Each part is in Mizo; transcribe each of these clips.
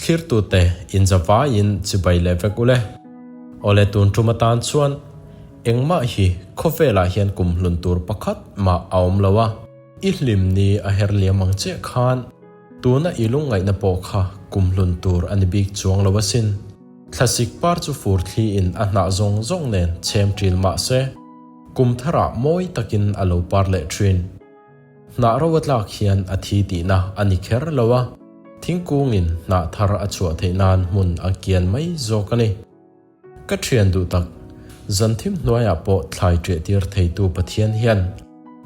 Thlirtute inzavaiin chibai leh vek ule. Awle tun tum atan chuan engmah hi khawvelah hian kum hlun tur pakhat mah a awm lo a, i hlim ni a her liam ang chiah khan tuna i lungngaihna pawh kha kum hlun tur a ni bik chuang lo asin. Thlasik par chu fur thliin a hnah zawng zawng nen chhem ṭil mah se, kum tharah mawi takin a lo par leh ṭhin. Hnah ro a tlak hian a thi tihna a ni kher lo a, thingkungin hnah thar a chhuah theih nan hmun a kian mai zawk a ni. Ka thian duh tak, zan thim hnuaiah pawh thlai ṭiah tir theitu Pathian hian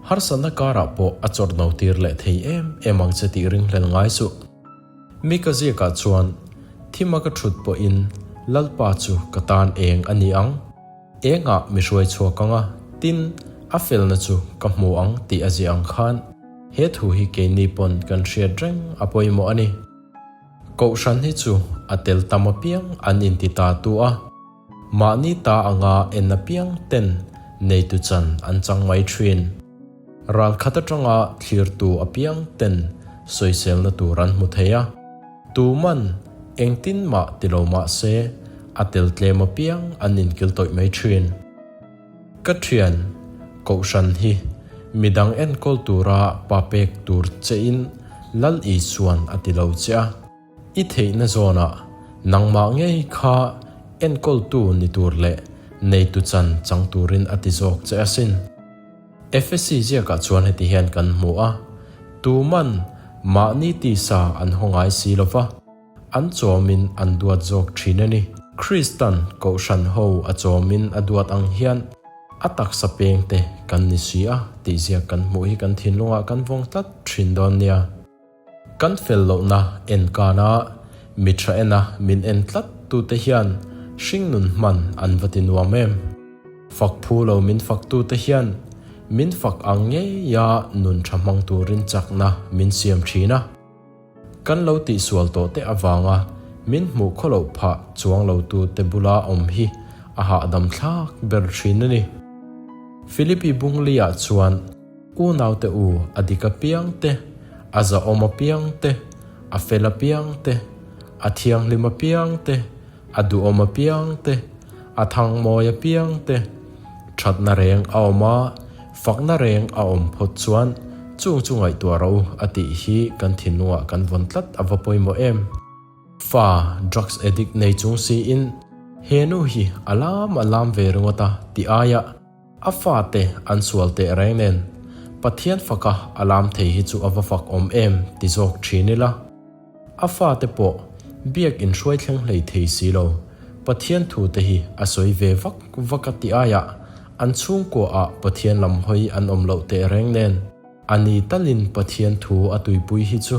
harsatna karah pawh a chawrh no tir leh thei em em ang che tih ringhlel ngai suh. Mi ka ziakah chuan thima ka ṭhut pawhin Lalpa chu ka tan eng a ni ang. Engah mi hruai chhuak ang a, tin, a felna chu ka hmu ang tih a ziah ang khan he thu hi keini pawn kan hriat reng a pawimawh a ni. Kohhran hi chu a tel tam apiang an inti ta tu a, mahni ta anga en apiang ten neitu chan an chang mai thin. Ral khat atanga thlirtu apiang ten sawiselna tur an hmu thei a, tuman engtin mah ti lo mah se a tel tlem apiang an inkil tawih mai thin. Ka thian, Kohhran hi midang enkawl tura pa pek tur che in Lal Isuan a ti lo che a, I theihna zawnah nangmah ngei kha enkawltu ni tur leh neitu chan chang turin a ti zawk che asin. Efesi ziakah chuan heti hian kan hmu a, Tuman mahni tisa an haw ngai si lo va, an chawmin an duat zawk thin a ni. Kristan Kohhran ho a chawmin a duat ang hian a taksa pengte kan ni si a tih ziak kan hmuh hi kan thinlungah kan vawng tlat thin dawn nia. Kan fel lohna en kana mi tha ena min en tlat tute hian hringnun hman an va ti nuam em? Fak phu lo min fak tute hian min fak ang ngeia nun tha hmang turin chakna min siam thin a. Kan lo tihsual tawh te avanga min hmuh khaw loh phah chuang lo tute bula awm hi a hahdam thlak ber thin a ni. Philippi Bungli-ah chuan. Unaute u, a dik apiang te, a zahawm apiang te, a fel apiang te, a thianghlim apiang te, a duhawm apiang te, a thangmawi apiang te, thatna reng a awm a, fakna reng a awm phawt chuan chung chu ngaihtuah ro a tih hi kan thinlungah kan vawn tlat a va pawimawh em? Fa drugs addict nei chung siin he nu hi a lam a lam ve ringawt a ti aia A fate an sual teh reng nen, Pathian faka a lam thei hi chu a va fak awm em ti zawk thin ila. A fate pawh biak in hruai thleng hlei thei si lo, Pathian thu te hi a sawi ve vak vak a ti aiah an chhungkua ah Pathian lam hawi an awm loh teh reng nen, a ni talin Pathian thu a tuipui hi chu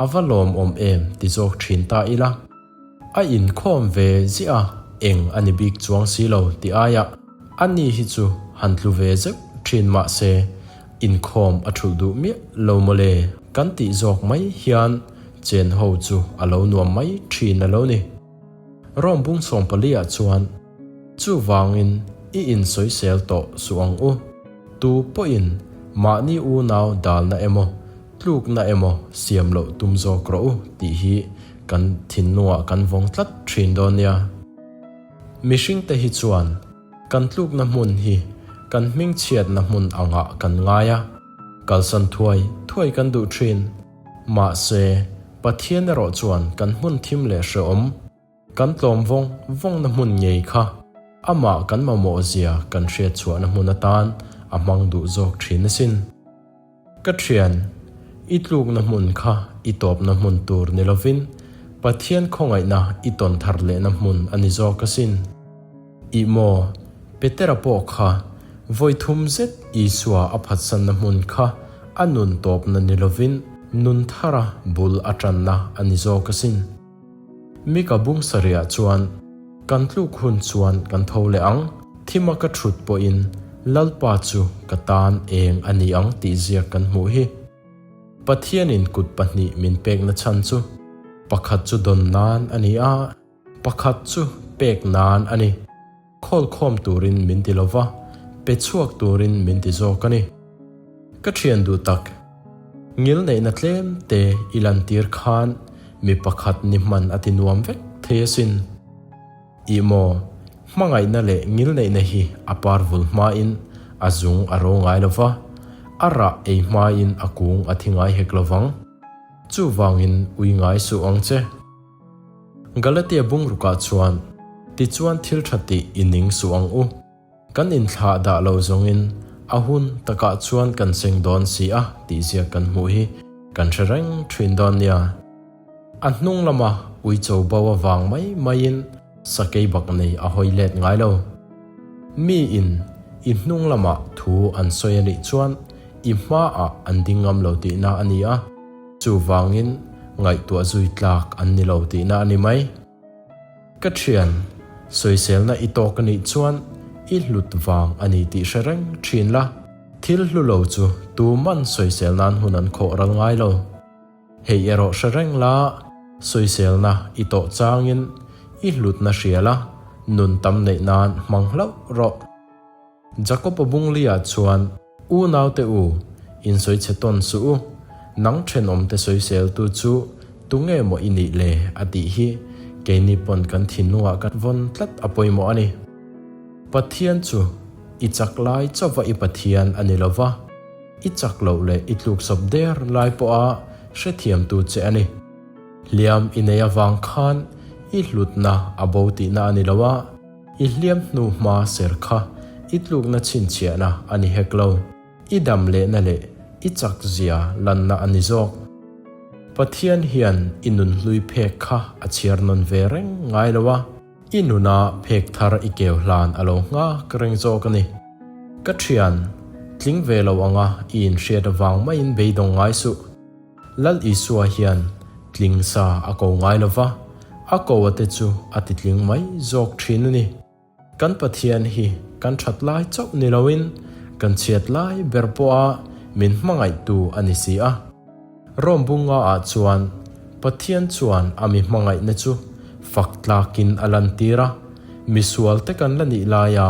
a va lawm awm em ti zawk thin ta ila. A inkhawm ve ziah a, eng a ni bik chuang si lo ti aiah a ni hi chu han tlu ve zeuh thin mah se inkhawm a thulh duh miah lo mawle kan tih zawk mai hian chen ho chu a lo nuam mai thin a lo ni. Rawm bung sawmpali ah chuan chuvangin i insawisel tawh suh ang u, tu pawhin mahni unau dalna emaw Tlukna emaw siam loh tum zawk rawh u tih hi kan thinlungah kan vawng tlat thin dawn nia. Mihringte hi chuan kan tlukna hmun hi kan hmingchhiatna hmun angah kan ngai a, kalsan thuai thuai kan duh thin. Mahse, Pathian erawh chuan kan hmun thim leh hrehawm, Kan tlawm vawng vawngna hmun ngei kha amah kan mamawh zia kan hriat chhuahna hmun atan a hmang duh zawk thin asin. Ka thian, i tlukna hmun kha i tawpna hmun tur ni lovin Pathian khawngaihna i tawn thar lehna hmun a ni zawk asin. Ih maw, Petera pawh kha vawi thum zet Isua a phatsanna hmun kha a nun tawpna ni lovin nun thara bul a tanna a ni zawk asin. Mika bung sarihah chuan, Kan tluk hun chuan kan tho leh ang, thima ka thut pawhin Lalpa chu ka tan eng a ni ang tih ziak kan hmuh hi. Pathianin kut pahnih min pekna chhan chu pakhat chu dawn nan a ni a, pakhat chu pek nan a ni. Khawlkhawm turin min ti lova, pe chhuak turin min ti zawk a ni. Ka thian duh tak, ngilneihna tlem te i lantir khan. mi pakhat ni hman a ti nuam vek thei asin. Ih maw, hmangaihna leh ngilneihna hi a par vul hmain a zung a ro ngai lo va, a rah ei hmain a kung a thi ngai hek lo vang. Chuvangin ui ngai suh ang che. Galatia bungrukah chuan, Tichuan thil tha tih i ning suh ang u. Kan inthlah dah lo zawngin a hun takah chuan kan seng dawn si a tih ziak kan hmuh hi kan hre reng thin dawn nia. A hnung lama uicho bo avang mai maiin sakei bak nei a hawi let ngai lo. Miin i hnung lamah thu an sawi a nih chuan i hmaah an ding ngam lo tihna a ni a, chuvangin ngaihtuah zui tlak an ni lo tihna a ni mai. Ka thian, sawiselna i tawk a nih chuan i hlut vang a ni tih hre reng thin la. Thil hlu lo chu tu man sawisel nan hun an khawh ral ngai lo. Hei erawh hre reng la, sawiselna i tawh changin i hlutna hria la, nun tam neih nan hmang hlauh rawh. Jakob-a bungli-ah chuan, U naute u, insawi chhe tawn suh u, nang thenawmte sawiseltu chu tunge maw i nih le? a tih hi keini pawn kan thinlungah kan vawn tlat a pawimawh a ni. Pathian chu i chak lai chauva i Pathian a ni lo va, i chak loh leh i tluksawp der lai pawha hrethiamtu che a ni. Hliam i nei avang khan i hlutna a bo tihna a ni lo a, I hliam hnu hma ser kha i tlukna chhinchhiahna a ni hek lo. I dam lehna leh i chak zia lanna a ni zawk. Pathian hian i nun hlui phek kha a chhiar nawn ve reng ngai lo a, i nuna phek thar i keu hlan a lo nghak reng zawk a ni. Ka thian, tling ve lo anga i inhriat avang maiin beidawng ngai suh. Lal Isua hian tling sa a ko ngai lo va, a ko a te chu a ti tling mai zawk thin a ni. Kan Pathian hi kan that lai chauh ni loin kan chhiat lai ber pawha min hmangaihtu a ni si a. Rome bunga ah chuan Pathian chuan a mi hmangaihna chu fak tlakin a lantir a, misual te kan la nih laia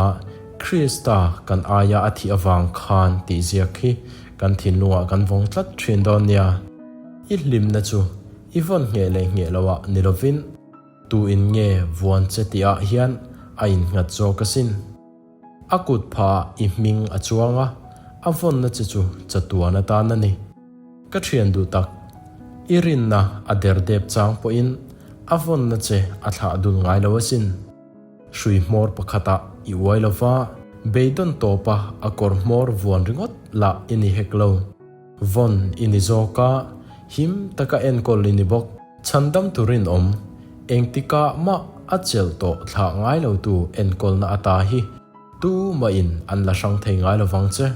Krista kan aia a thih avang khan tih ziak hi Kan thinlungah kan vawng tlat thin dawn nia. I hlimna chu i vawn ngheh leh ngheh loah ni lovin tu in nge vuan che tihah hian a innghat zawk asin. A kut phah i hming a chuang a, a vawnna che chu chatuan atan a ni. Ka thian duh tak, i rinna a derdep chang pawhin a vawnna che a thlah dul ngai lo asin. Hrui hmawr pakhatah i uai lo va, beidawn tawpa a kawr hmawr vuan ringawt lah i ni hek lo. Vawn i ni zawk a, him taka enkawl i ni bawk. Chhandam tu rinawm, engtikah mah a chelh tawh thlah ngai lotu enkawlna ata hi tumahin an la hrang thei ngai lovang che.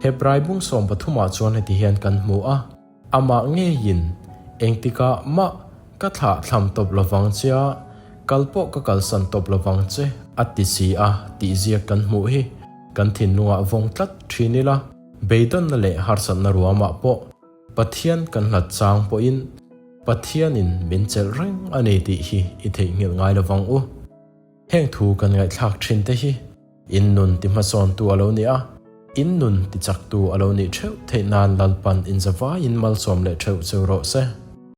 Hebrai bung sawmpathumah chuan heti hian kan hmu a. Amah ngeiin engtikah mah ka thlah thlam tawp lovang che a, kal pawh ka kalsan tawp lovang che a ti si a tih ziak kan hmuh hi kan thinlungah vawng tlat thin ila, beidawnna leh harsatna ruamah pawh Pathian kan hlat chang pawhin Pathianin min chelh reng a ni tih hi i theihnghilh ngai lovang u. Heng thu kan ngaihthlak thin te hi in nun ti hmasawntu a lo ni a, in nun ti chaktu a lo nih theuh theih nan Lalpan in zavaiin malsawm leh theuh cheu rawh se.